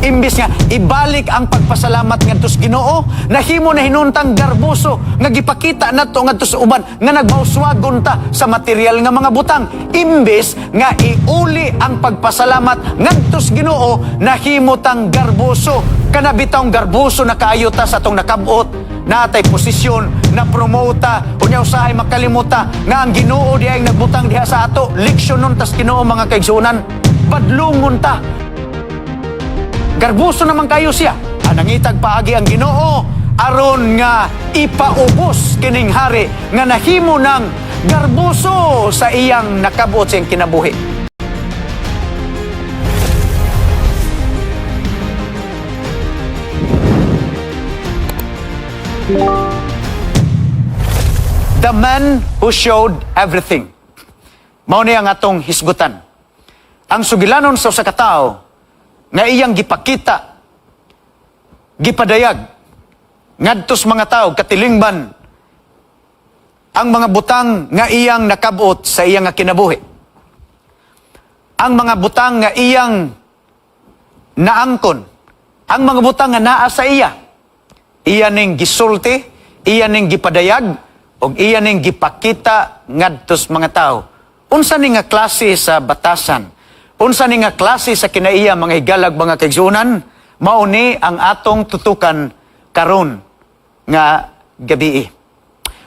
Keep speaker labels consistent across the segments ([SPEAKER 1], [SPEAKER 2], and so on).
[SPEAKER 1] Imbis nga ibalik ang pagpasalamat ngadto sa Ginoo, nahimo na hinuntang garboso nga gipakita nato ngadto sa uban nga nagmauswagon ta sa material nga mga butang. Imbes nga iuli ang pagpasalamat ngadto sa Ginoo, nahimo tang garboso. Kana bitawng garboso na kaayo ta sa atong nakabot, natay posisyon, na promota, unya usahay makalimuta nga ang Ginoo diay ang nagbutang diha sa ato. Leksyon nun tas Ginoo, mga kaigsuonan, badlungon ta. Garboso naman kayo siya. Nangitag paagi ang Ginoo aron nga ipaubos kining hari nga nahimo ng garboso sa iyang nakabot sa iyang kinabuhi. The man who showed everything. Mao ni ang atong hisgutan. Ang sugilanon sa usa ka tawo nga iyang gipakita, gipadayag ngadto sa mga tawo katilingban ang mga butang nga iyang nakabot sa iyang nga kinabuhi. Ang mga butang nga iyang naangkon, ang mga butang nga naa sa iya, iya ning gisulti, iya ning gipadayag, ug iya ning gipakita ngadto sa mga tawo. Unsa ni nga klase sa batasan? Unsa ni nga klase sa kinaiya, mga higalag, mga kaigsuonan? Mao ni ang atong tutukan karon nga gabii.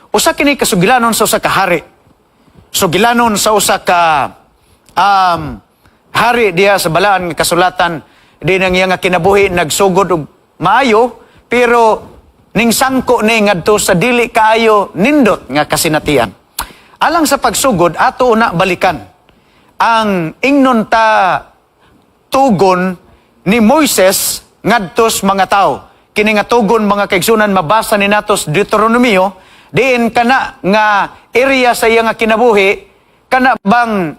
[SPEAKER 1] Usa kini kasugilanon sa usa ka hari. Sugilanon sa usa ka hari diha sa balaan nga kasulatan, di nang iya nga kinabuhi nagsugod og maayo, pero ning sangko ni ngadto sa dili kaayo nindot nga kasinatian. Alang sa pagsugod, ato una balikan ang ingnon ta tugon ni Moises ngadto sa mga tao. Kini nga tugon, mga kaigsunan, mabasa ni nato sa Deuteronomio, diin kana nga area sa iya nga kinabuhi, kana bang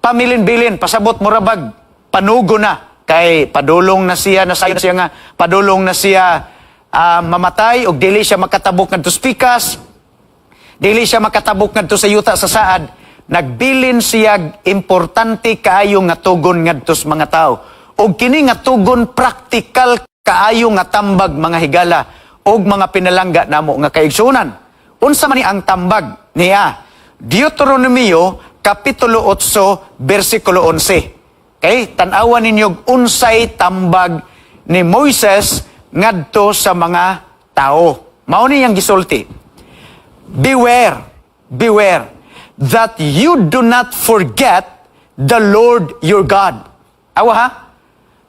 [SPEAKER 1] pamilin-bilin, pasabot murabag panugo na kay padulong na siya, nasayo siya nga padulong na siya mamatay og dili siya makatabok ngadto sa pikas, dili siya makatabok ngadto sa yuta sa saad. Nagbilin siya importante kaayo nga tugon ngadto sa mga tao. Og kini nga tugon, praktikal kaayo nga tambag, mga higala og mga pinalangga namo nga kaigsuonan. Unsa man ni ang tambag niya? Deuteronomio kapitulo 8 bersikulo 11. Okay, tan-awan ninyo unsay tambag ni Moises ngadto sa mga tao. Mao ni iyang gisulti. "Beware, beware, that you do not forget the Lord your God." Awa ha?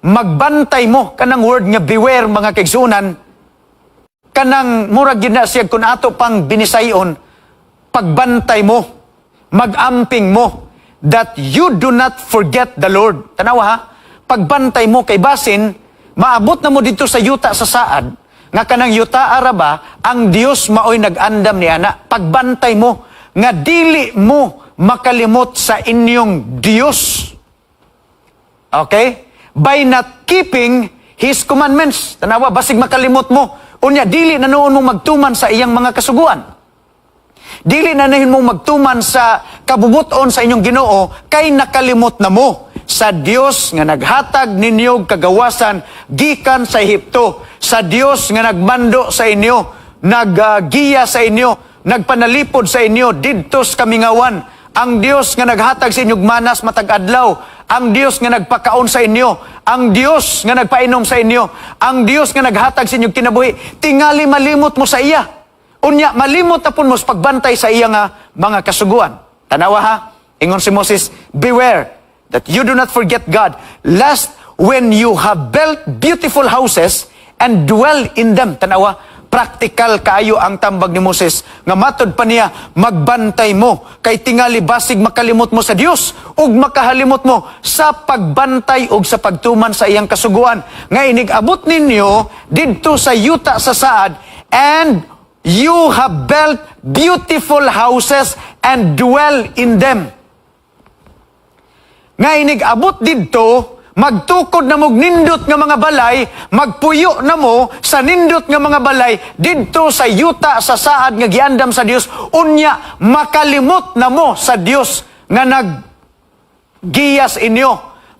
[SPEAKER 1] Magbantay mo. Kanang word nga beware, mga kaigsuonan, kanang murag gyud na siya kung ato pang binisayon, pagbantay mo, magamping mo, that you do not forget the Lord. Tanawa ha? Pagbantay mo kay basin, maabot na mo dito sa yuta sa saad, nga kanang yuta araba, ang Dios maoy nag-andam ni ana. Pagbantay mo, nga dili mo makalimot sa inyong Dios. Okay? By not keeping His commandments. Tanawa, basig makalimot mo. Unya, dili na noon mong magtuman sa iyang mga kasuguan. Dili na nahin mong magtuman sa kabubuton sa inyong Ginoo kay nakalimot na mo sa Dios nga naghatag ninyo kagawasan gikan sa Ehipto, sa Dios nga nagmando sa inyo, naggiya sa inyo, nagpanalipod sa inyo didto sa kamingawan, ang Dios nga naghatag sa inyong manas matag adlaw, ang Dios nga nagpakaon sa inyo, ang Dios nga nagpainom sa inyo, ang Dios nga naghatag sa inyong kinabuhi. Tingali malimot mo sa iya. Unya, malimot na pun mo sa pagbantay sa iya nga mga kasuguan. Tanawa ha, ingon si Moses, "Beware that you do not forget God, lest when you have built beautiful houses and dwell in them." Tanawa, practical kaayo ang tambag ni Moses nga matod pa niya, magbantay mo kay tingali basig makalimot mo sa Dios ug makahalimot mo sa pagbantay ug sa pagtuman sa iyang kasuguan nga inig abot ninyo didto sa yuta sa saad, "and you have built beautiful houses and dwell in them." Nga inig abot didto, magtukod na mog nindot nga mga balay, magpuyo na mo sa nindot nga mga balay didto sa yuta sa saad nga giandam sa Dios, unya makalimot na mo sa Dios nga naggiyas inyo,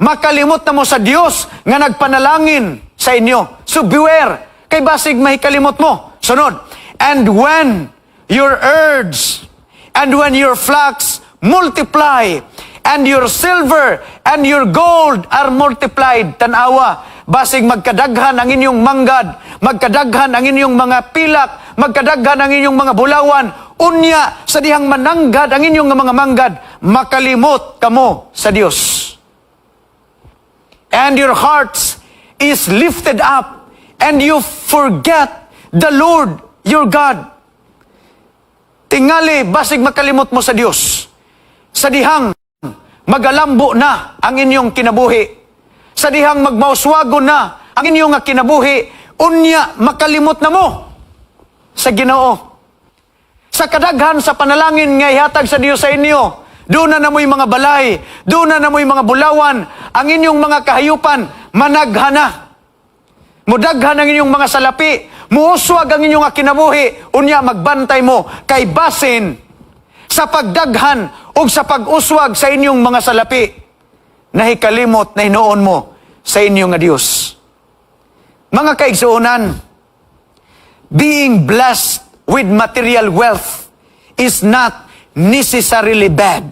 [SPEAKER 1] Makalimot na mo sa Dios nga nagpanalangin sa inyo. So beware, kay basig mahikalimot mo. Sunod, and when your herds and when your flocks multiply and your silver and your gold are multiplied. Tanawa, basig magkadaghan ang inyong manggad, magkadaghan ang inyong mga pilak, magkadaghan ang inyong mga bulawan, unya sa dihang mananggad ang inyong mga manggad, makalimot kamo sa Dios. And your hearts is lifted up and you forget the Lord your God. Tingali, basig makalimot mo sa Dios. Sa dihang magalambo na ang inyong kinabuhi. Sa dihang magmauswago na ang inyong nga kinabuhi, unya makalimot na mo sa Ginoo. Sa kadaghan sa panalangin nga ihatag sa Dios sa inyo, duna na mo'y mga balay, duna na mo'y mga bulawan, ang inyong mga kahayupan, managhana. Mudaghan ang inyong mga salapi, muuswag ang inyong kinabuhi, unya magbantay mo kay basin sa pagdaghan o sa pag-uswag sa inyong mga salapi, nahikalimot na hinuon mo sa inyong nga Dios. Mga kaigsuonan, being blessed with material wealth is not necessarily bad.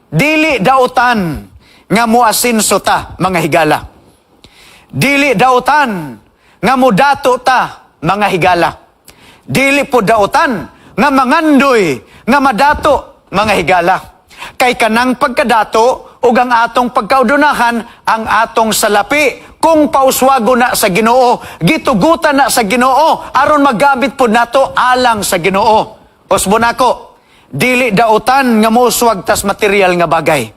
[SPEAKER 1] Dili dautan nga muasinso ta, mga higala. Dili dautan nga mudato ta, mga higala. Dili po dautan nga mangandoy nga madato, mga higala. Kay kanang pagkadato ug ang atong pagkaudunahan ang atong salapi kung pauswago na sa Ginoo, gitugutan na sa Ginoo aron magamit pod nato alang sa Ginoo. Usbon ako, dili dautan nga mouswag tas material nga bagay.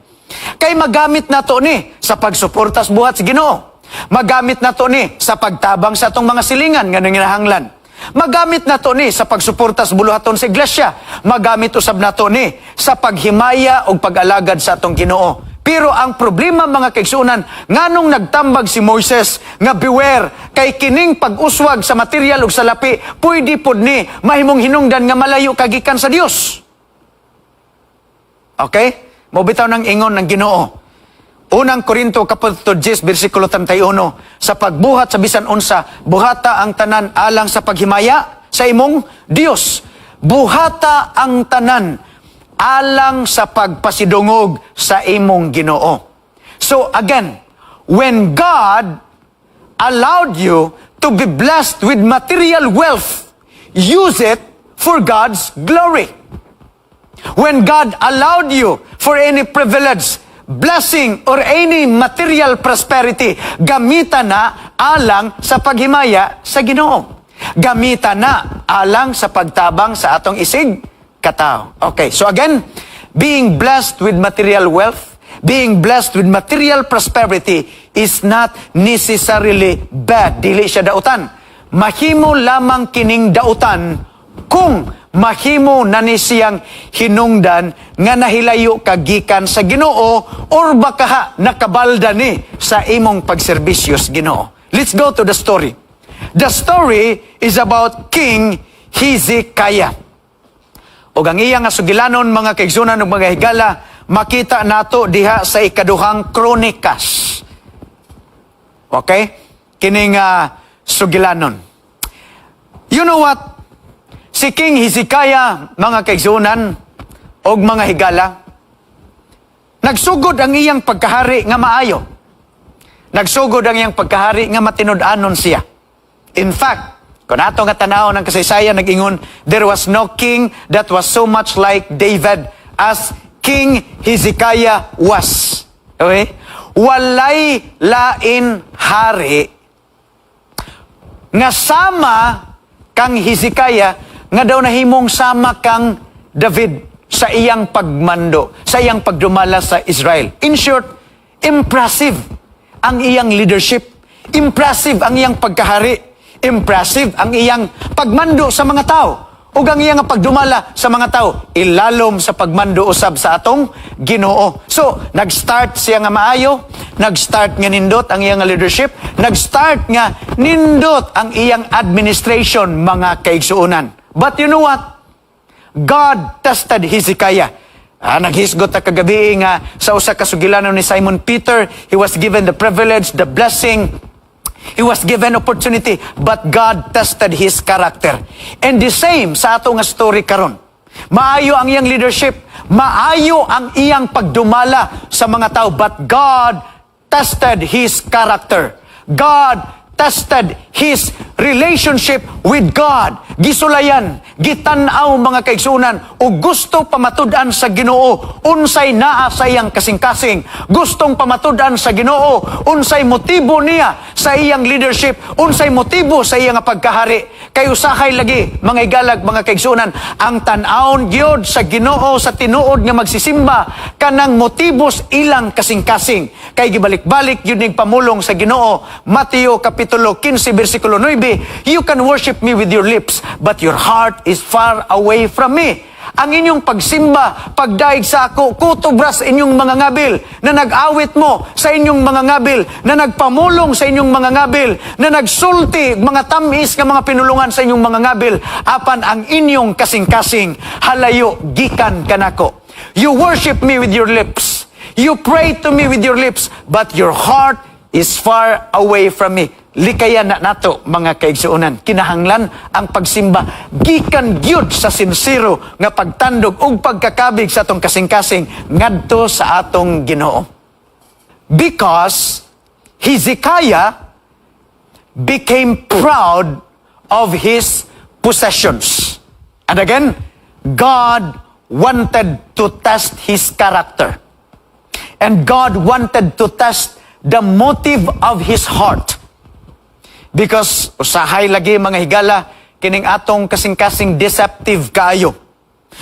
[SPEAKER 1] Kay magamit nato ni sa pagsuportas buhat sa Ginoo. Magamit nato ni sa pagtabang sa atong mga silingan nga nanginahanglan. Magamit nato ni sa pagsuporta sa buluhaton sa iglesia. Magamit usab nato ni sa paghimaya ug pag-alagad sa atong Ginoo. Pero ang problema, mga kaigsuonan, nganong nagtambag si Moises nga beware kay kining pag-uswag sa material ug salapi pwede pod ni mahimong hinungdan nga malayo ka gikan sa Dios. Okay? Mao bitaw nang ingon ng Ginoo. Unang Korinto kapitulo 10 bersikulo 31, sa pagbuhat sa bisan unsa, buhata ang tanan alang sa paghimaya sa imong Dios. Buhata ang tanan alang sa pagpasidungog sa imong Ginoo. So again, when God allowed you to be blessed with material wealth, use it for God's glory. When God allowed you for any privilege, blessing, or any material prosperity, gamita na alang sa paghimaya sa Ginoo. Gamita na alang sa pagtabang sa atong isig katao. Okay, so again, being blessed with material wealth, being blessed with material prosperity is not necessarily bad. Dili siya dautan. Mahimo lamang kining dautan kung mahimo na ni siyang hinungdan nga nahilayo ka gikan sa Ginoo or baka nakabalda ni sa imong pagserbisyo sa Ginoo. Let's go to the story. The story is about King Hezekiah. Ug ang iya nga sugilanon, mga kaigsuonan ug mga higala, makita nato diha sa Ikaduhang Kronikas. Okay? Kining sugilanon. You know what? Si King Hezekiah, mga kaigsuonan og mga higala, nagsugod ang iyang pagkahari nga maayo. Nagsugod ang iyang pagkahari nga matinud-anon siya. In fact, kung ato nga tanaw ng kasaysayan, nag-ingon, there was no king that was so much like David as King Hezekiah was. Okay? Walay lain hari nga sama kang Hezekiah nga daw nahimong sama kang David sa iyang pagmando, sa iyang pagdumala sa Israel. In short, impressive ang iyang leadership, impressive ang iyang pagkahari, impressive ang iyang pagmando sa mga tao, ug ang iyang pagdumala sa mga tao, ilalom sa pagmando usab sa atong Ginoo. So, nag-start siya nga maayo, nag-start nga nindot ang iyang leadership, nag-start nga nindot ang iyang administration, mga kaigsuonan. But you know what? God tested Hezekiah. Naghisgot ta kagabi nga sa usa ka sugilanon ni Simon Peter, he was given the privilege, the blessing. He was given opportunity, but God tested his character. And the same sa ato nga story karon. Maayo ang iyang leadership, maayo ang iyang pagdumala sa mga tao, but God tested his character. God tested his relationship with God. Gisulayan, gitan-aw, mga kaigsunan, ug gusto pamatud-an sa Ginoo unsay naa sa iyang kasing-kasing. Gustong pamatud-an sa Ginoo unsay motibo niya sa iyang leadership, unsay motibo sa iyang pagkahari. Kay usahay lagi, mga igalag, mga kaigsunan, ang tan-awon gyud sa Ginoo sa tinuod nga magsisimba kanang motibos ilang kasing-kasing. Kay gibalik-balik gyud ning pamulong sa Ginoo, Mateo kapitulo 15 bersikulo 9, "You can worship me with your lips, but your heart is far away from me." Ang inyong pagsimba, pagdayeg sa ako, kutob ra sa inyong mga ngabil, na nag-awit mo sa inyong mga ngabil, na nagpamulong sa inyong mga ngabil, na nagsulti mga tamis nga mga pinulungan sa inyong mga ngabil, apan ang inyong kasing-kasing halayo gikan kanako. You worship me with your lips. You pray to me with your lips, but your heart is far away from me. Likayan na nato, mga kaigsuonan. Kinahanglan ang pagsimba gikan gyud sa sinsero nga pagtandog ug pagkakabig sa atong kasing-kasing ngadto sa atong Ginoo. Because Hezekiah became proud of his possessions. And again, God wanted to test his character. And God wanted to test the motive of his heart. Because usahay lagi, mga higala, kining atong kasing-kasing deceptive kaayo.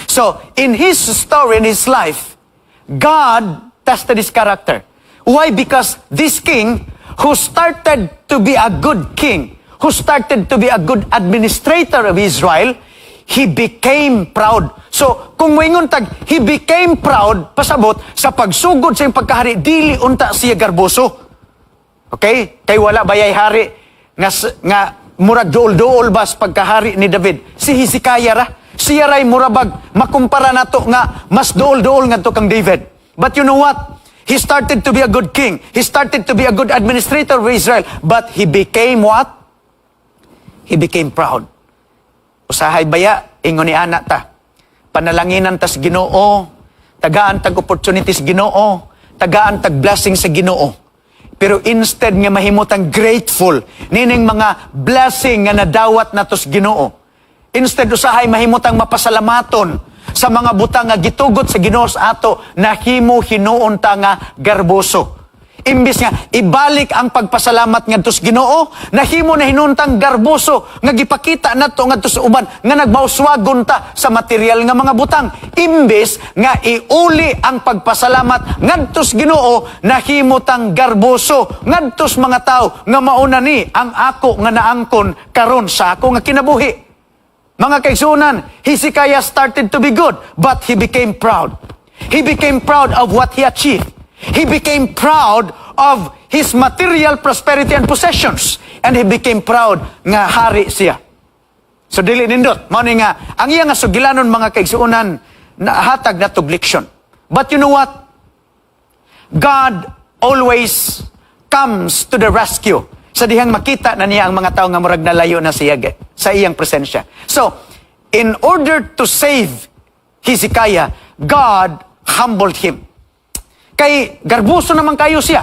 [SPEAKER 1] So, in his story, in his life, God tested his character. Why? Because this king who started to be a good king, who started to be a good administrator of Israel, he became proud. So, kung moingon tag, he became proud, pasabot, sa pagsugod sa iyang pagkahari, dili unta siya garboso. Okay? Kay wala bayay hari nga murag duol-duol bas pagkahari ni David? Si Hezekiah ra. Siya ray murabag makumpara nato nga mas duol-duol ngadto kang David. But you know what? He started to be a good king. He started to be a good administrator of Israel. But he became what? He became proud. Usahay baya, ingon ni ana ta. Panalanginan tas Ginoo, tagaan tag opportunities Ginoo, tagaan tag blessing sa Ginoo. Pero instead nga mahimutang grateful nining mga blessing nga nadawat nato sa Ginoo, instead usahay mahimutang mapasalamaton sa mga butang nga gitugot sa Ginoo sa ato, nahimo hinuon ta nga garboso. Imbis nga ibalik ang pagpasalamat ngadto sa Ginoo, nahimo na hinuon tang garboso nga gipakita nato ngadto sa uban nga nagmauswagon ta sa material nga mga butang. Imbes nga iuli ang pagpasalamat ngadto sa Ginoo, nahimo tang garboso ngadto sa mga tawo nga mauna ni ang ako nga naangkon karon sa ako nga kinabuhi. Mga kaigsuonan, Hezekiah started to be good, but he became proud. He became proud of what he achieved. He became proud of his material prosperity and possessions. And he became proud nga hari siya. So dili nindot. Mao ni nga, ang iya nga sugilanon, mga kaigsuonan, na hatag na leksyon. But you know what? God always comes to the rescue sa dihang makita na niya ang mga tao nga murag nalayo na siya sa iyang presensya. So, in order to save Hezekiah, God humbled him. Kay garboso naman kayo siya.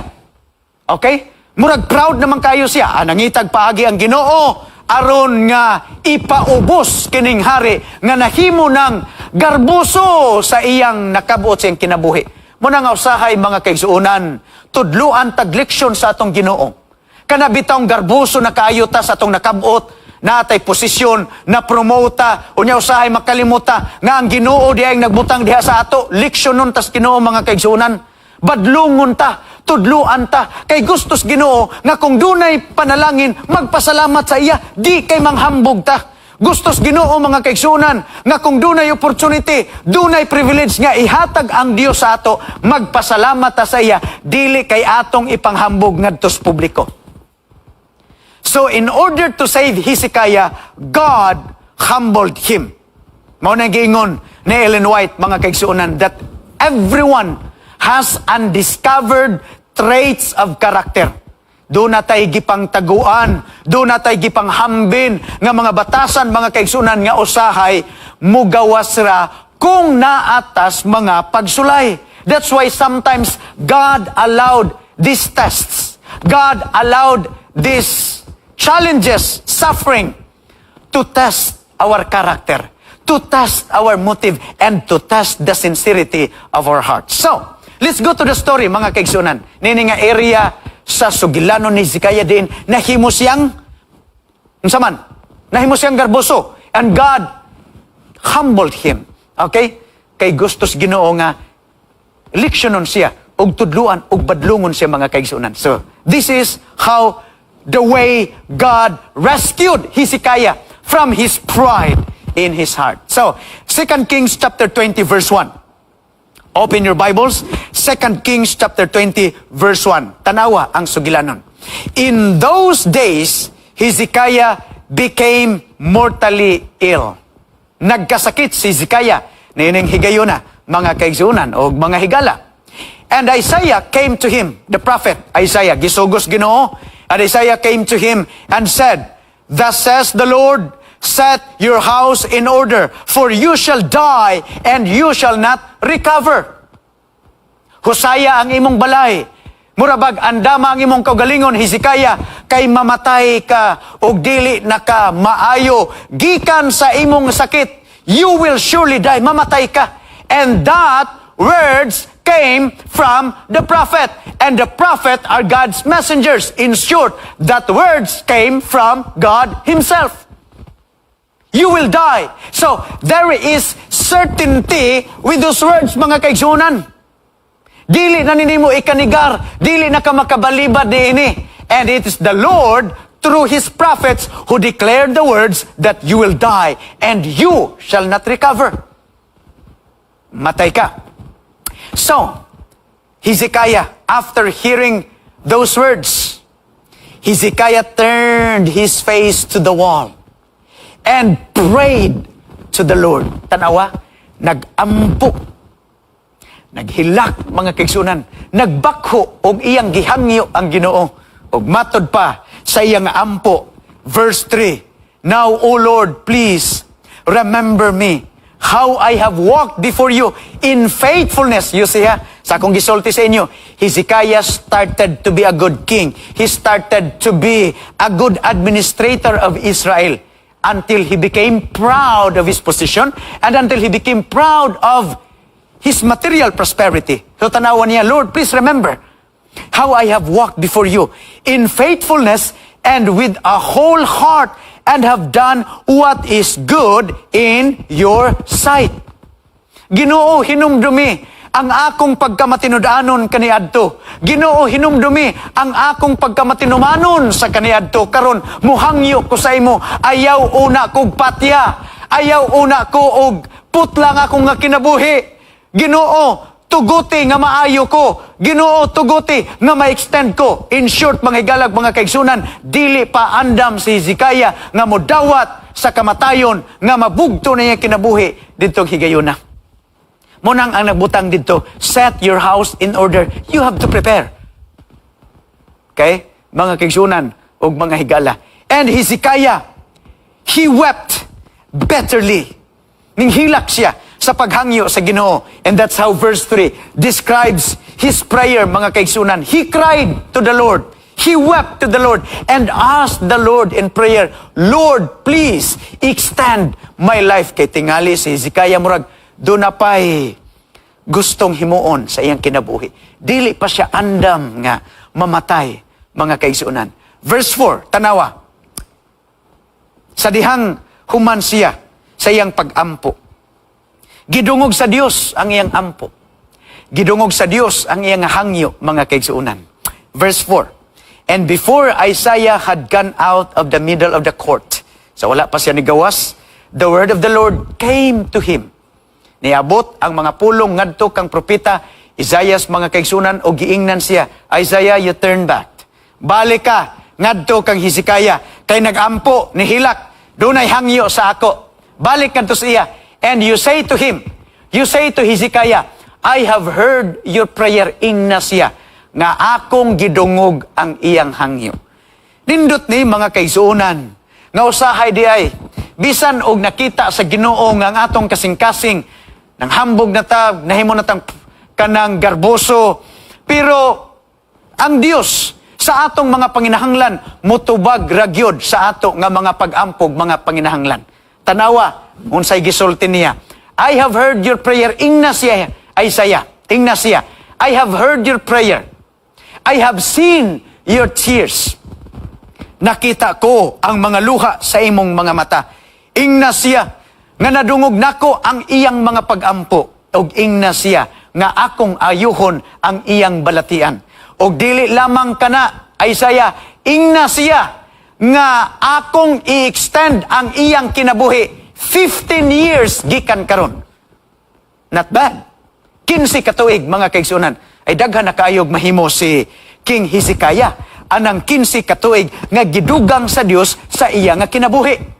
[SPEAKER 1] Okay? Murag proud naman kayo siya. Nangitag paagi ang Ginoo aron nga ipaubos kining hari nga nahimo ng garboso sa iyang nakabot sa iyang kinabuhi. Muna nga usahay, mga kaigsuonan, tudluan tag leksyon sa atong Ginoo. Kana bitawng garboso na kaayo ta sa atong nakabot, natay posisyon, na promota, unya usahay makalimuta nga ang Ginoo diha ang nagbutang diha sa ato. Leksyon nun tas Ginoo, mga kaigsuonan. Badlungon ta, tudluan ta, kay gustos Ginoo nga kung dunay panalangin, magpasalamat sa iya, di kay manghambog ta. Gustos Ginoo, mga kaigsuonan, nga kung dunay opportunity, dunay privilege nga ihatag ang Dios sa ato, magpasalamat ta sa iya, dili kay atong ipanghambog ngadto sa publiko. So in order to save Hezekiah, God humbled him. Mao na giingon ni Ellen White, mga kaigsuonan, that Everyone has undiscovered traits of character. Duna tay gipangtaguan, duna tay gipanghambin nga mga batasan, mga kaigsunan, nga usahay mugawas ra kung naa tas mga pagsulay. That's why sometimes God allowed these tests. God allowed these challenges, suffering, to test our character, to test our motive, and to test the sincerity of our hearts. So, let's go to the story, mga kaigsunan. Nini nga area sa sugilanon ni Hezekiah din, nahimo siyang, unsa man, nahimo siyang garboso. And God humbled him. Okay? Kay gusto sa Ginoo nga leksyonon siya ug tudluan ug badlungon siya, mga kaigsunan. So, this is how the way God rescued Hezekiah from his pride in his heart. So, 2 Kings chapter 20 verse 1. Open your Bibles, 2 Kings chapter 20 verse 1. Tanawa ang sugilanon. In those days, Hezekiah became mortally ill. Nagkasakit si Hezekiah niining higayuna, mga kaigsunan o mga higala. And Isaiah came to him, the prophet Isaiah, gisugos Ginoo. And Isaiah came to him and said, "Thus says the Lord, set your house in order, for you shall die and you shall not recover." Husaya ang imong balay. Murabag andama ang imong kaugalingon, Hezekiah, kay mamatay ka og dili na ka maayo gikan sa imong sakit. You will surely die. Mamatay ka. And that words came from the prophet. And the prophet are God's messengers. In short, that words came from God Himself. You will die. So, there is certainty with those words, mga kaigsunan. Dili na nimo ikanigar, dili na ka makabalibad niini. And it is the Lord through His prophets who declared the words that you will die and you shall not recover. Matay ka. So, Hezekiah, after hearing those words, Hezekiah turned his face to the wall and prayed to the Lord. Tanawa, nagampo, naghilak, mga kaigsunan, nagbakho og iyang gihangyo ang Ginoo. Og matod pa sa iyang ampo, verse 3, "Now, O Lord, please remember me, how I have walked before you in faithfulness." You see ha, sa akong gisulti sa inyo, Hezekiah started to be a good king. He started to be a good administrator of Israel until he became proud of his position and until he became proud of his material prosperity. So tanawan niya, "Lord, please remember how I have walked before you in faithfulness and with a whole heart and have done what is good in your sight." Ginoo, hinumdumi ang akong pagkamatinud-anon kaniadto. Ginoo, hinumdumi ang akong pagkamatinumanon sa kaniadto. Karon muhangyo ko sa imo, ayaw una kog patya. Ayaw una ko og putlang akong nga kinabuhi. Ginoo, tuguti nga maayo ko. Ginoo, tuguti nga ma-extend ko. In short, mga higalag, mga kaigsunan, dili pa andam si Hezekiah nga modawat sa kamatayon nga mabugto na niya kinabuhi didtong higayuna. Munang ang nagbutang dito, set your house in order. You have to prepare. Okay? Mga kaigsunan ug mga higala. And Hezekiah, he wept bitterly. Ninghilak siya sa paghangyo sa Ginoo. And that's how verse 3 describes his prayer, mga kaigsunan. He cried to the Lord. He wept to the Lord and asked the Lord in prayer, "Lord, please extend my life." Kay tingali si Hezekiah murag duna pa'y gustong himuon sa iyang kinabuhi. Dili pa siya andam nga mamatay, mga kaigsunan. Verse 4, tanawa. Sa dihang human siya sa iyang pag-ampo, gidungog sa Dios ang iyang ampo. Gidungog sa Dios ang iyang hangyo, mga kaigsunan. Verse 4. And before Isaiah had gone out of the middle of the court, so wala pa siya nigawas, the word of the Lord came to him. Niabot ang mga pulong ngadto kang propeta Isaiah, mga kaigsunan, o giingnan siya, "Isaiah, you turn back. Balik ka ngadto kang Hezekiah kay nagampo, nihilak, dunay hangyo sa ako. Balik ngadto sa iya and you say to him, you say to Hezekiah, "I have heard your prayer." Ingna siya nga akong gidungog ang iyang hangyo. Nindot ni, mga kaigsuonan, nga usahay di ay bisan og nakita sa Ginoo nga ang atong kasing-kasing nang hambog na ta, nahimo na tang kanang garboso, pero ang Dios sa atong mga panginahanglan mutubag ra gyud sa ato nga mga pag-ampog, mga panginahanglan. Tanawa unsay gisulti niya. "I have heard your prayer." Ingna siya, Isaiah. Ingna siya, "I have heard your prayer. I have seen your tears." Nakita ko ang mga luha sa imong mga mata. Ingna siya nga nadungog nako ang iyang mga pagampo ug ingna siya nga akong ayuhon ang iyang balatian. Ug dili lamang kana, Isaiah, ingna siya nga akong i-extend ang iyang kinabuhi 15 years gikan karon. Not bad. 15 ka tuig, mga kaigsuonan, ay daghan na kaayog mahimo si King Hezekiah anang 15 ka tuig nga gidugang sa Dios sa iya nga kinabuhi.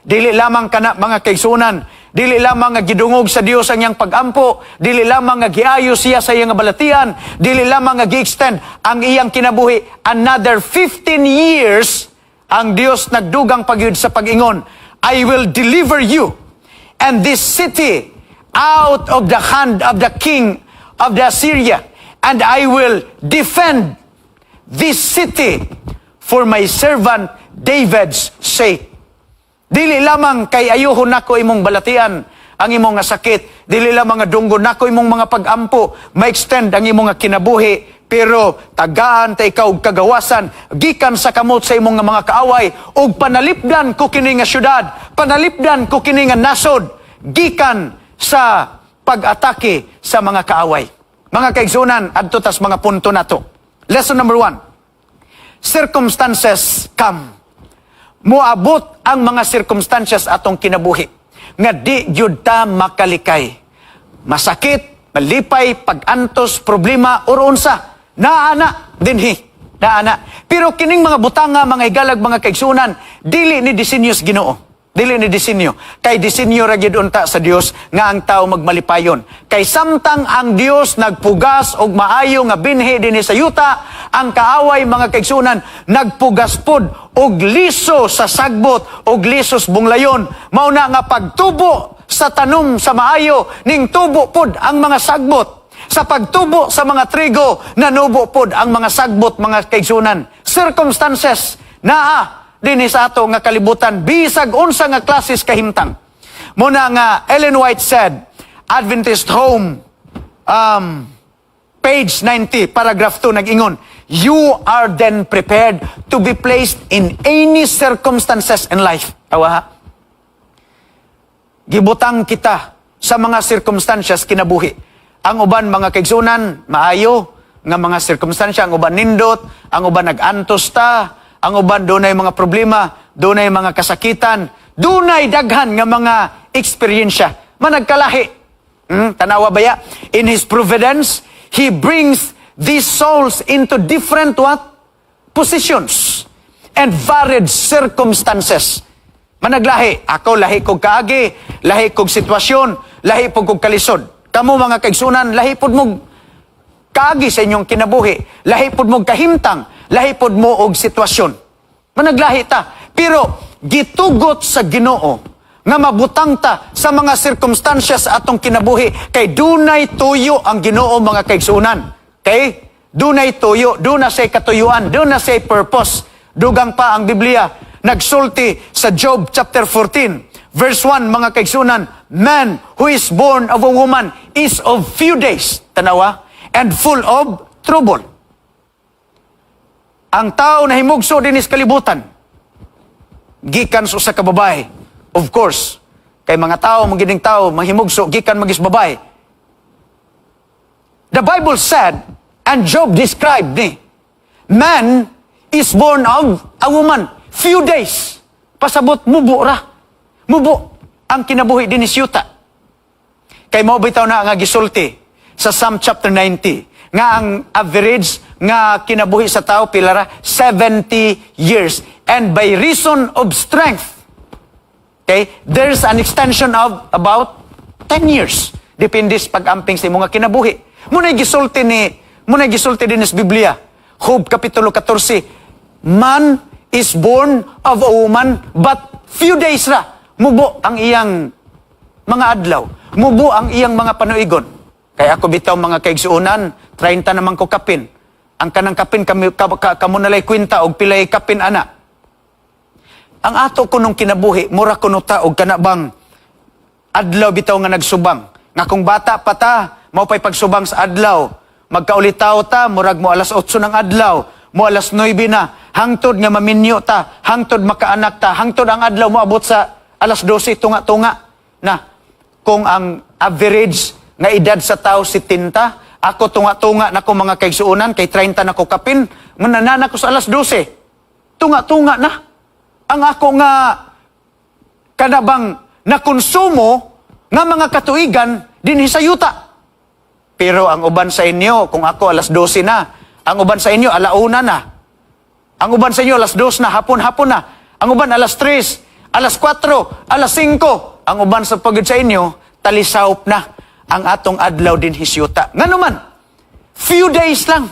[SPEAKER 1] Dili lamang kana, mga kaigsuonan, dili lamang nga gidungog sa Dios ang iyang pagampo, dili lamang nga giayo siya sa iyang balatian, dili lamang nga gi-extend ang iyang kinabuhi another 15 years, ang Dios nagdugang pa gyud sa pag-ingon, "I will deliver you and this city out of the hand of the king of the Assyria, and I will defend this city for my servant David's sake." Dili lamang kay ayuhon nako imong balatian, ang imong nga sakit, dili lamang nga dunggon nako imong mga pagampo, ma-extend ang imong nga kinabuhi, pero tagaan ta ikaw og kagawasan gikan sa kamot sa imong nga mga kaaway ug panalipdan ko kini nga syudad, panalipdan ko kini nga nasod gikan sa pag-atake sa mga kaaway. Mga kaigsuonan, adto tas mga punto nato. Lesson number 1. Circumstances come. Moabot ang mga circumstances atong kinabuhi nga di gyud ta makalikay. Masakit, malipay, pag-antos, problema, or unsa. Naa na dinhi. Naa na. Pero kining mga butanga, mga higalag, mga kaigsuonan, dili ni disenyo sa Ginoo. Dili ni disenyo. Kay disenyo ra gyud unta sa Dios nga ang tao magmalipayon. Kay samtang ang Dios nagpugas og maayo nga binhi dinhi sa yuta, ang kaaway, mga kaigsuonan, nagpugas pod og liso sa sagbot og liso sa bunglayon. Mao na nga pagtubo sa tanom sa maayo, ning tubo pod ang mga sagbot. Sa pagtubo sa mga trigo, nanubo pod ang mga sagbot, mga kaigsuonan. Circumstances naa dinhi sa ato nga kalibutan bisag unsa nga klases kahimtang. Muna nga Ellen White said, Adventist Home, page 90, paragraph 2, nag-ingon, "You are then prepared to be placed in any circumstances in life." Awa ha? Gibutang kita sa mga circumstances kinabuhi. Ang uban, mga kaigsuonan, maayo nga mga sirkumstansya, ang uban nindot, ang uban nag-antos ta, ang uban dunay mga problema, dunay mga kasakitan, dunay daghan nga mga eksperyensya. Managkalahi. Tanawa baya? In His providence, He brings these souls into different what? Positions and varied circumstances. Managlahi. Ako, lahi kog kaagi, lahi kog sitwasyon, lahi pud kog kalisod. Kamo, mga kaigsuonan, lahi pud mo kaagi sa inyong kinabuhi, lahi pud mo kahimtang, lahi pud mo og sitwasyon. Managlahi ta. Pero gitugot sa Ginoo nga mabutang ta sa mga sirkumstansya sa atong kinabuhi kay dunay tuyo ang Ginoo, mga kaigsuonan. Okay? Dunay tuyo, duna say katuyuan, duna say purpose. Dugang pa ang Biblia nagsulti sa Job chapter 14 verse 1, mga kaigsuonan, "Man who is born of a woman is of few days," tanawa, "and full of trouble." Ang tao na himugso dinhi sa kalibutan gikan sa usa ka babae. Of course, kay mga tao, magining tao, mahimugso gikan magis babae. The Bible said, and Job described ni, man is born of a woman, few days. Pasabot, mubo ra. Mubo ang kinabuhi dinhi sa yuta. Kay mao bitaw na nga gisulti sa Psalm chapter 90 nga ang average nga kinabuhi sa tao pila ra? 70 years. And by reason of strength, okay, there's an extension of about 10 years. Depende sa pag-amping sa imong nga kinabuhi. Muna'y gisulti din sa Biblia. Job Kapitulo 14, "Man is born of a woman, but few days ra." Mubo ang iyang mga adlaw. Mubo ang iyang mga panuigon. Kaya ako bitaw, mga kaigsuonan, 30 naman ko kapin. Ang kanang kapin kami kamo nalay kwenta og pilay kapin ana. Ang ato kunong kinabuhi, mura kuno ta og kana bang adlaw bitaw nga nagsubang. Nga kung bata pa ta, mao pa'y pagsubang sa adlaw. Magkaulitaw ta, murag mo alas 8 ng adlaw, mo alas 9 na, hangtod nga maminyo ta, hangtod makaanak ta, hangtod ang adlaw moabot sa alas 12, tunga-tunga. Na, kung ang average nga edad sa tao 70, ako tunga-tunga na ko, mga kaigsuonan, kay 30 na ko kapin, mananana ko sa alas 12. Tunga-tunga na. Ang ako nga kanabang nakonsumo nga mga katuigan dinhi sa yuta. Pero ang uban sa inyo, kung ako alas 12 na, ang uban sa inyo alauna na. Ang uban sa inyo alas 2 na, hapon-hapon na. Ang uban alas 3, alas 4, alas 5. Ang uban sa pagod sa inyo, talisawp na ang atong adlaw dinhi sa yuta. Ngano man, few days lang.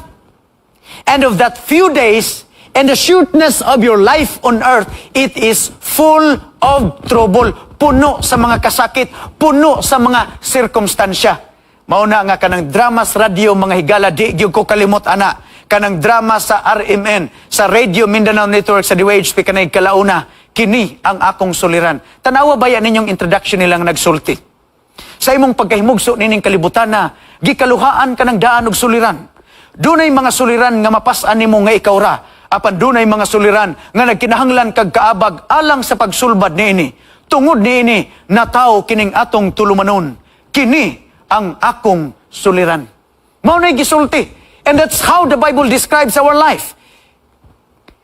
[SPEAKER 1] And of that few days, and the shortness of your life on earth, it is full of trouble. Puno sa mga kasakit, puno sa mga sirkumstansya. Mauna nga kanang drama sa radyo, mga higala, di gyud ko kalimot ana. Kanang drama sa RMN, sa Radio Mindanao Network sa DYHP kanay kalauna, "Kini ang Akong Suliran." Tanawa baya ninyong introduction nilang nagsulti. Sa imong pagkahimugso nining kalibutan na, gikaluhaan ka ng daan og suliran. Dunay mga suliran nga mapas-an nimo nga ikaw ra, apan dunay mga suliran nga nagkinahanglan kag kaabag alang sa pagsulbad niini. Tungod niini natawo kining atong tulumanon. "Kini ang Akong Suliran." Mao na'y gisulti. And that's how the Bible describes our life.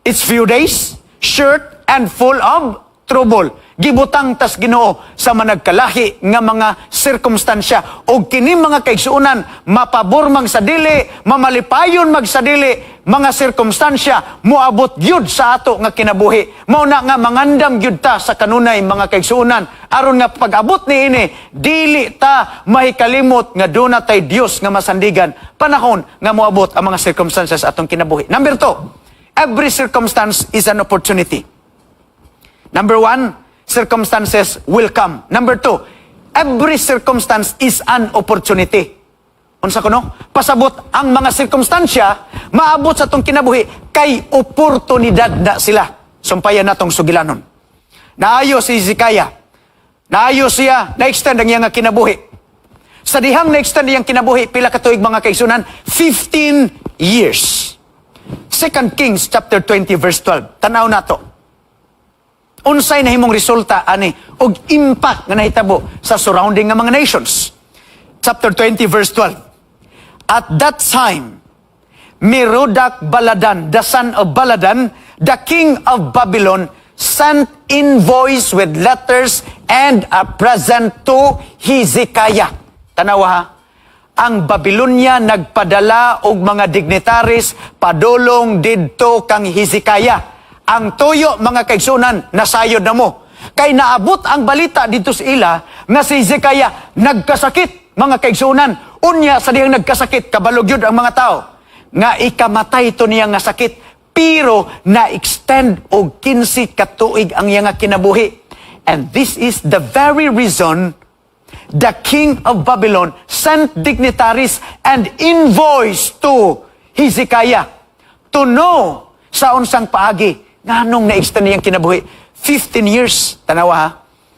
[SPEAKER 1] It's few days, short, and full of trouble. Gibutang tas Ginoo sa managkalahi nga mga sirkumstansya. O kini, mga kaigsuonan, mapabor mang sa dili, mamalipayon mag sa dili, mga sirkumstansya, moabot gyud sa ato nga kinabuhi. Mao na nga mangandam gyud ta sa kanunay, mga kaigsuonan, aron nga pag-abot niini, dili ta mahikalimot nga duna tay Dios nga masandigan panahon nga moabot ang mga circumstances atong kinabuhi. Number 2, every circumstance is an opportunity. Number 1, circumstances will come. Number 2, every circumstance is an opportunity. Unsa kuno? Pasabot ang mga sirkumstansya maabot sa atong kinabuhi kay oportunidad na sila. Sumpayan natong sugilanon. Naayo si Hezekiah. Naayo siya, na-extend ang iyang kinabuhi. Sa dihang na-extend iyang kinabuhi, pila ka tuig, mga kaigsuonan? 15 years. 2 Kings chapter 20 verse 12. Tanaw nato. Unsay nahimong resulta ani og impact nga nahitabo sa surrounding nga mga nations? Chapter 20 verse 12. At that time, Merodach Baladan, the son of Baladan, the king of Babylon, sent envoys with letters and a present to Hezekiah. Tanawa ha. Ang Babylonia nagpadala og mga dignitaries padulong didto kang Hezekiah. Ang tuyo, mga kaigsuonan, nasayod na mo. Kay naabot ang balita dito sa ila nga si Hezekiah nagkasakit, mga kaigsuonan. Unya sa dihang nagkasakit, kabalo gyud ang mga tao nga ikamatay to niya nga sakit, pero na-extend og 15 ka tuig ang iya nga kinabuhi. And this is the very reason the king of Babylon sent dignitaries and envoys to Hezekiah to know sa unsang paagi nganong na-extend niyang kinabuhi 15 years. Tanawa ha.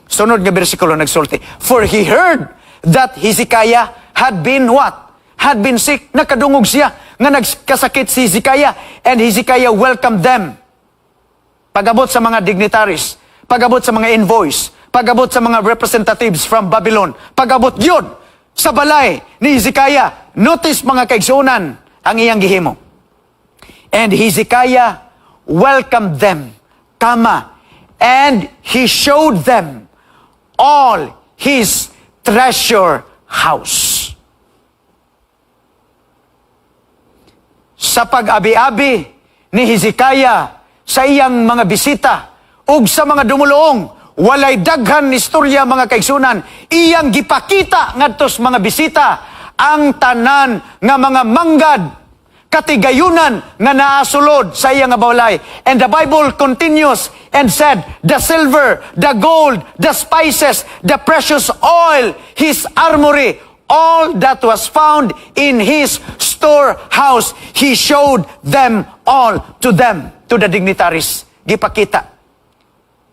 [SPEAKER 1] Sunod nga bersikulo nagsulti. For he heard that Hezekiah had been what? Had been sick. Nakadungog siya nga nagkasakit si Hezekiah, and Hezekiah welcomed them. Pagabot sa mga dignitaries, pagabot sa mga envoys, pagabot sa mga representatives from Babylon, pagabot yun sa balay ni Hezekiah. Notice, mga kaigsuonan, ang iyang gihimo. And Hezekiah welcomed them, comma, and he showed them all his treasure house. Sa pag-abi-abi ni Hezekiah sa iyang mga bisita ug sa mga dumuluong, Walay daghan istorya, mga kaigsunan, iyang gipakita ngadto sa mga bisita ang tanan nga mga manggad, katigayunan nga naa sulod sa iya nga balay. And the Bible continues and said, the silver, the gold, the spices, the precious oil, his armory, all that was found in his storehouse, he showed them all to them, to the dignitaries. Gipakita,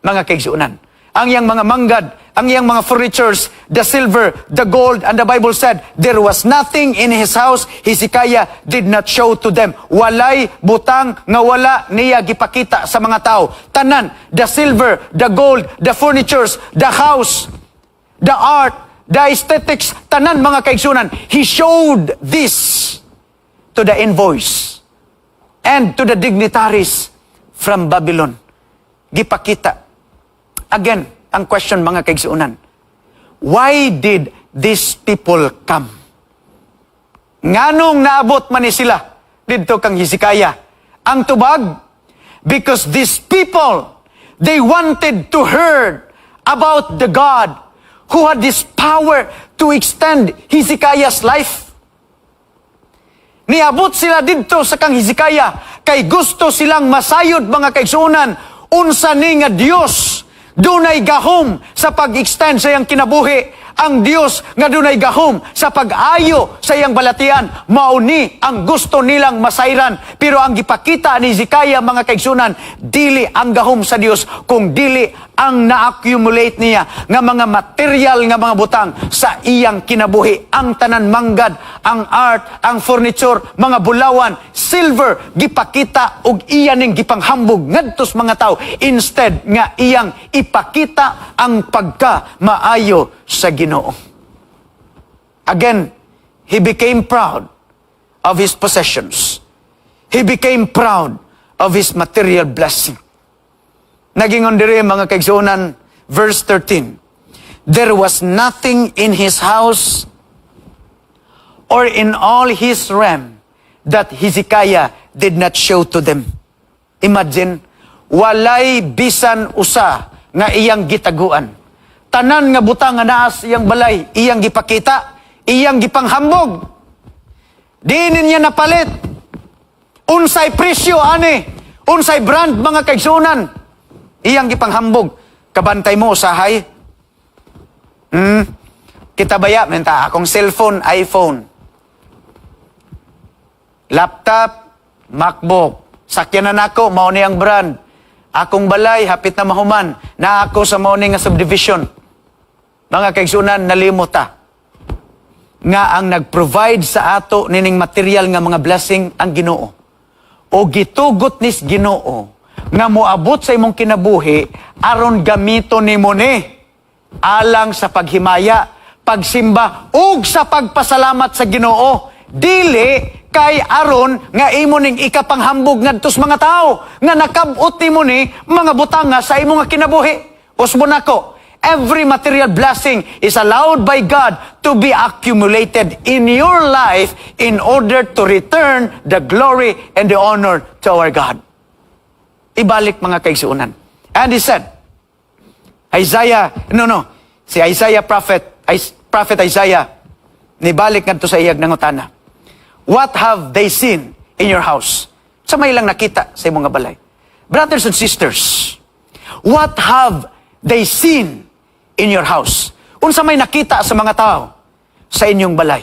[SPEAKER 1] mga kaigsunan. Ang iyang mga manggad, ang iyang mga furnitures, the silver, the gold, and the Bible said, there was nothing in his house Hezekiah did not show to them. Walay butang nga wala niya gipakita sa mga tao. Tanan, the silver, the gold, the furnitures, the house, the art, the aesthetics, tanan, mga kaigsunan. He showed this to the envoys and to the dignitaries from Babylon. Gipakita. Again, ang question, mga kaigsunan, why did these people come? Nganong naabot man ni sila didto kang Hezekiah? Ang tubag, because these people, they wanted to hear about the God who had this power to extend Hezekiah's life. Niabot sila didto sa kang Hezekiah kay gusto silang masayod, mga kaigsuonan, unsa ni nga Dios dunay gahom sa pag-extend sa iyang kinabuhi, ang Dios nga dunay gahom sa pag-ayo sa iyang balatian. Mao ni ang gusto nilang masayran, pero ang gipakita ni Hezekiah, mga kaigsunan, dili ang gahom sa Dios kung dili ang na-accumulate niya nga mga material nga mga butang sa iyang kinabuhi. Ang tanan manggad, ang art, ang furniture, mga bulawan, silver, gipakita og iya ning gipanghambog ngadto sa mga tao instead nga iyang ipakita ang pagka maayo sa Ginoo. Again, he became proud of his possessions. He became proud of his material blessing. Nagingon diri, mga kaigsuonan, verse 13. There was nothing in his house or in all his realm that Hezekiah did not show to them. Imagine, walay bisan usa nga iyang gitaguan. Tanan nga butang nga naa sa iyang balay, iyang gipakita, iyang gipanghambog. Di niya napalit. Unsay presyo ani? Unsay brand, mga kaigsuonan? Iyang gipanghambog. Kabantay mo usahay. Kita baya menta akong cellphone, iPhone. Laptop, MacBook. Sakyanan nako, mao ni ang brand. Akong balay, hapit na mahuman. Na ako sa mao ni nga subdivision. Mga kaigsunan, nalimot ta nga ang nag-provide sa ato nining material nga mga blessing ang Ginoo. O gitugot nis Ginoo nga moabot sa imong kinabuhi aron gamito nimo ni alang sa paghimaya, pagsimba ug sa pagpasalamat sa Ginoo. Dili kay aron nga imo ning ikapanghambog ngadto sa mga tao nga nakab-ot nimo ni mga butanga sa imong nga kinabuhi. Usbon nako, every material blessing is allowed by God to be accumulated in your life in order to return the glory and the honor to our God. Ibalik, mga kaigsuonan. And he said, Isaiah, no, si Isaiah prophet, prophet Isaiah, nibalik ngadto sa iyag nangutana. "What have they seen in your house?" Unsa may ilang nakita sa imong nga balay? Brothers and sisters, what have they seen in your house? Unsa may nakita sa mga tao sa inyong balay?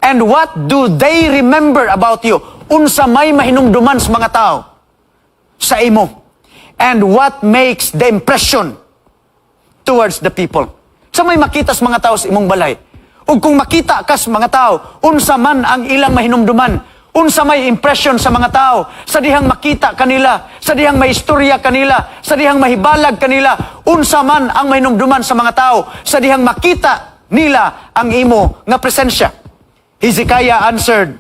[SPEAKER 1] And what do they remember about you? Unsa may mahinumduman sa mga tao sa imo? And what makes the impression towards the people? Unsa may makita sa mga tao sa imong balay? Ug kung makita ka sa mga tao, unsa man ang ilang mahinumduman? Unsa may impression sa mga tao sa dihang makita kanila, sa dihang may istorya kanila, sa dihang mahibalag kanila, unsa man ang mahinumduman sa mga tao sa dihang makita nila ang imo nga presensya? Hezekiah answered,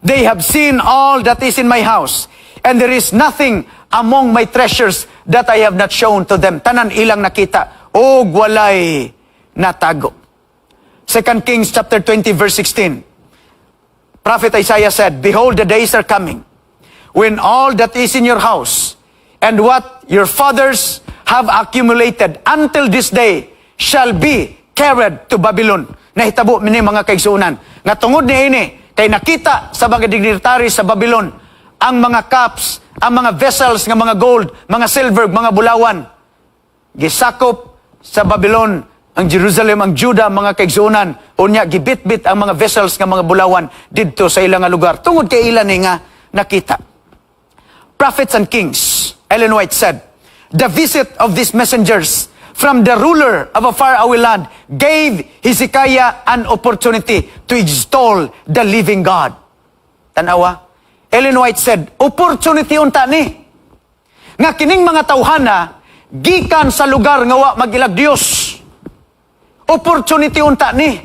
[SPEAKER 1] "They have seen all that is in my house, and there is nothing among my treasures that I have not shown to them." Tanan ilang nakita, og walay natago. 2 Kings chapter 20 verse 16. Prophet Isaiah said, "Behold, the days are coming when all that is in your house and what your fathers have gathered shall be have accumulated until this day shall be carried to Babylon." Nahitabo mini, mga kaigsuonan. Nga tungod niini kay nakita sa mga dignitary sa Babylon ang mga cups, ang mga vessels nga mga gold, mga silver, mga bulawan. Gisakop sa Babylon ang Jerusalem, ang Judah, mga kaigsuonan. Unya gibitbit ang mga vessels nga mga bulawan didto sa ilang nga lugar tungod kay ila ni nga nakita. Prophets and Kings, Ellen White said, "The visit of these messengers from the ruler of a faraway land gave Hezekiah an opportunity to extol the living God." Tanawa, Ellen White said, opportunity unta ni nga kining mga tawhana gikan sa lugar nga wa mag-ilag Dios. Opportunity unta ni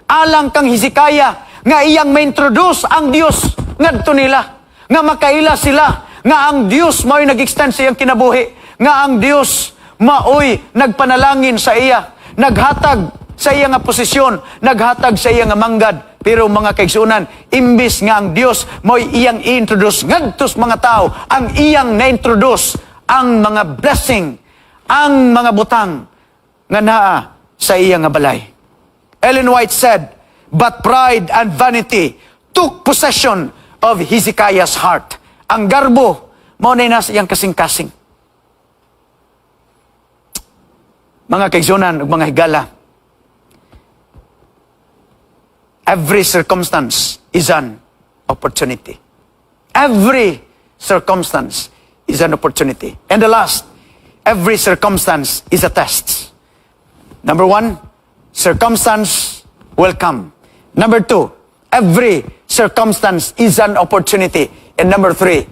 [SPEAKER 1] alang kang Hezekiah nga iyang ma-introduce ang Dios ngadto nila, nga makaila sila nga ang Dios mao'y nag-extend sa iyang kinabuhi, nga ang Dios mao'y nagpanalangin sa iya, naghatag sa iya nga posisyon, naghatag sa iya nga manggad. Pero, mga kaigsuonan, imbis nga ang Dios mao'y iyang i-introduce ngadto sa mga tao, ang iyang na-introduce ang mga blessing, ang mga butang nga naa sa iya nga balay. Ellen White said, "But pride and vanity took possession of Hezekiah's heart." Ang garbo, mao na nasa iyang kasing-kasing. Mga kaigsuonan ug mga higala, every circumstance is an opportunity. Every circumstance is an opportunity. And the last, every circumstance is a test. Number one, circumstance will come. Number two, every circumstance is an opportunity. And number three,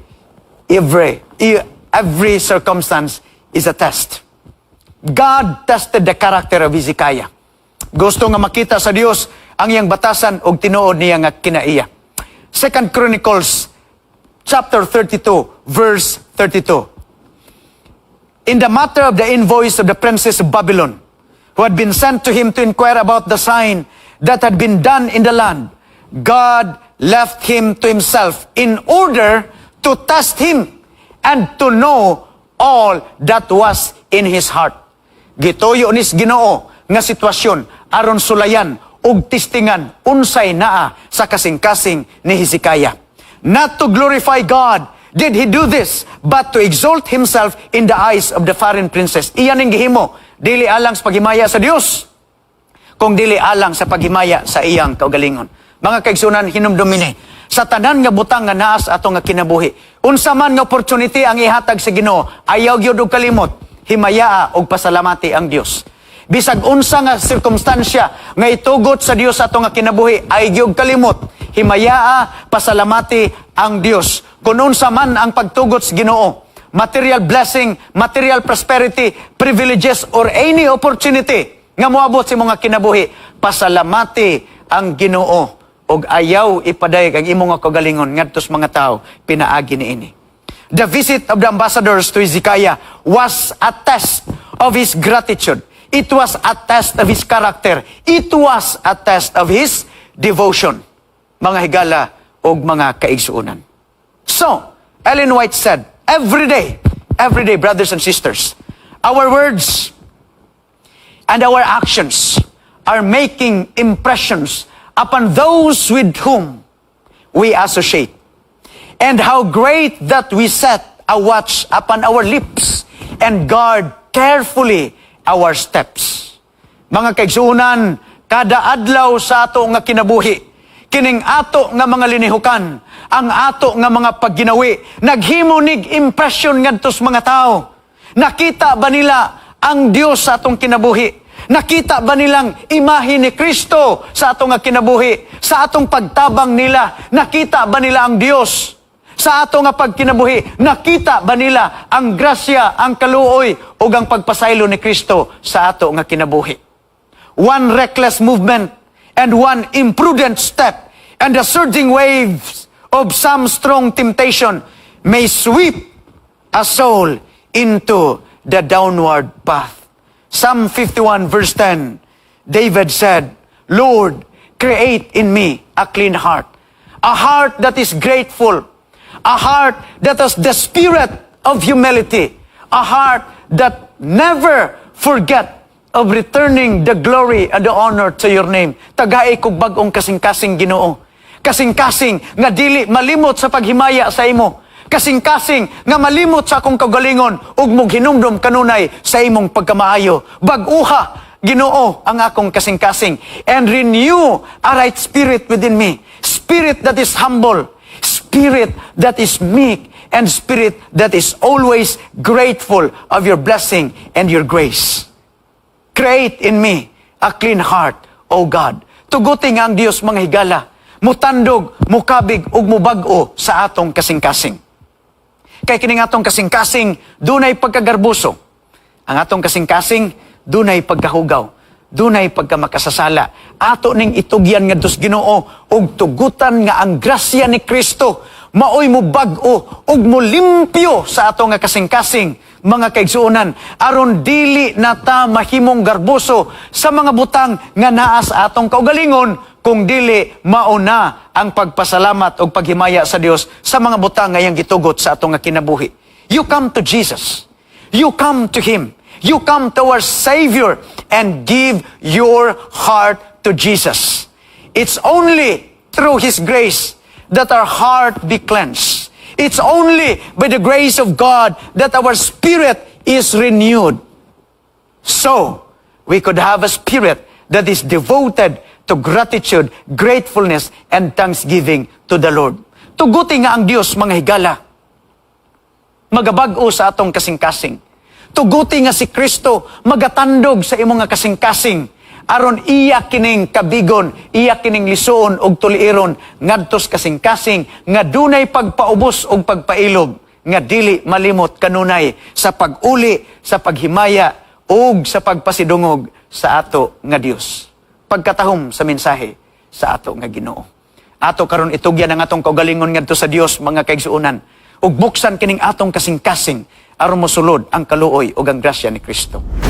[SPEAKER 1] every circumstance is a test. God tested the character of Hezekiah. Gusto nga makita sa Dios ang iyang batasan og tinuod niya nga kinaiya. Second Chronicles chapter 32 verse 32. "In the matter of the envoys of the princess of Babylon, who had been sent to him to inquire about the sign that had been done in the land, God left him to himself in order to test him and to know all that was in his heart." Gituyo nis Ginoo nga sitwasyon aron sulayan ug testingan unsay naa sa kasing-kasing ni Hezekiah. "Not to glorify God did he do this, but to exalt himself in the eyes of the foreign princess." Iyan ang gihimo, dili alang sa paghimaya sa Dios, kung dili alang sa paghimaya sa iyang kaugalingon. Mga kaigsuonan, hinumdumi ni sa tanan nga butang nga naa sa ato nga kinabuhi. Unsa man nga opportunity ang ihatag sa Ginoo, ayaw gyud og kalimot, himayaa og pasalamati ang Dios. Bisag unsa nga sirkumstansya nga itugot sa Dios sa ato nga kinabuhi, ay gyud kalimot, himayaa, pasalamati ang Dios. Kung unsa man ang pagtugot sa Ginoo, material blessing, material prosperity, privileges or any opportunity nga moabot sa imong kinabuhi, pasalamati ang Ginoo ug ayaw ipadayag ang imong kaugalingon ngadto sa mga tao pinaagi niini. The visit of the ambassadors to Hezekiah was a test of his gratitude. It was a test of his character. It was a test of his devotion. Mga higala og mga kaigsuonan. So, Ellen White said, every day, brothers and sisters, our words and our actions are making impressions upon those with whom we associate. And how great that we set a watch upon our lips and guard carefully our steps." Mga kaigsuonan, kada adlaw sa ato nga kinabuhi, kining ato nga mga linihukan, ang ato nga mga pagginawi, naghimo nig impression ngadto sa mga tao. Nakita ba nila ang Dios sa atong kinabuhi? Nakita ba nilang imahe ni Kristo sa atong nga kinabuhi? Sa atong pagtabang nila, nakita ba nila ang Dios? Sa ato nga pagkinabuhi, nakita ba nila ang grasya, ang kaluoy, ug ang pagpasaylo ni Kristo sa ato nga kinabuhi? "One reckless movement and one imprudent step and the surging waves of some strong temptation may sweep a soul into the downward path." Psalm 51 verse 10, David said, "Lord, create in me a clean heart, a heart that is grateful, a heart that has the spirit of humility, a heart that never forget of returning the glory and the honor to your name." Tagai kog bag-ong kasing-kasing, Ginoo. Kasing-kasing nga dili malimot sa paghimaya sa imo. Kasing-kasing nga malimot sa akong kaugalingon ug mughinumdom kanunay sa imong pagkamaayo. Bag-uha, Ginoo, ang akong kasing-kasing and renew a right spirit within me. Spirit that is humble, spirit that is meek, and spirit that is always grateful of your blessing and your grace. Create in me a clean heart, O God. Tuguti nga ang Dios, mga higala, mutandog, mukabig, ug mubag-o sa atong kasing-kasing. Kay kining atong kasing-kasing, dunay pagkagarbuso. Ang atong kasing-kasing, dunay pagkahugaw. Dunay pagkamakasasala. Ato ning itugyan ngadto sa Ginoo ug tugutan nga ang grasya ni Kristo maoy mubag-o ug mulimpyo sa ato nga kasing-kasing, mga kaigsuonan, aron dili na ta mahimong garboso sa mga butang nga naa sa atong kaugalingon, kung dili mauna ang pagpasalamat ug paghimaya sa Dios sa mga butang nga iyang gitugot sa atong nga kinabuhi. You come to Jesus. You come to Him. You come to our Savior and give your heart to Jesus. It's only through His grace that our heart be cleansed. It's only by the grace of God that our spirit is renewed. So, we could have a spirit that is devoted to gratitude, gratefulness, and thanksgiving to the Lord. Tuguti nga ang Dios, mga higala, magabag-o sa atong kasing-kasing. Tuguti nga si Kristo magatandog sa imong nga kasing-kasing aron iya kining kabigon, iya kining lisuon og tuliron ngadto sa kasing-kasing nga dunay pagpaubos og pagpailob nga dili malimot kanunay sa pag-uli, sa paghimaya ug sa pagpasidungog sa ato nga Dios. Pagkatahom sa mensahe sa ato nga Ginoo. Ato karon itugyan ang atong kaugalingon ngadto sa Dios, mga kaigsuonan, ug buksan kining atong kasing-kasing aron mosulod ang kaluoy ug ang grasya ni Kristo.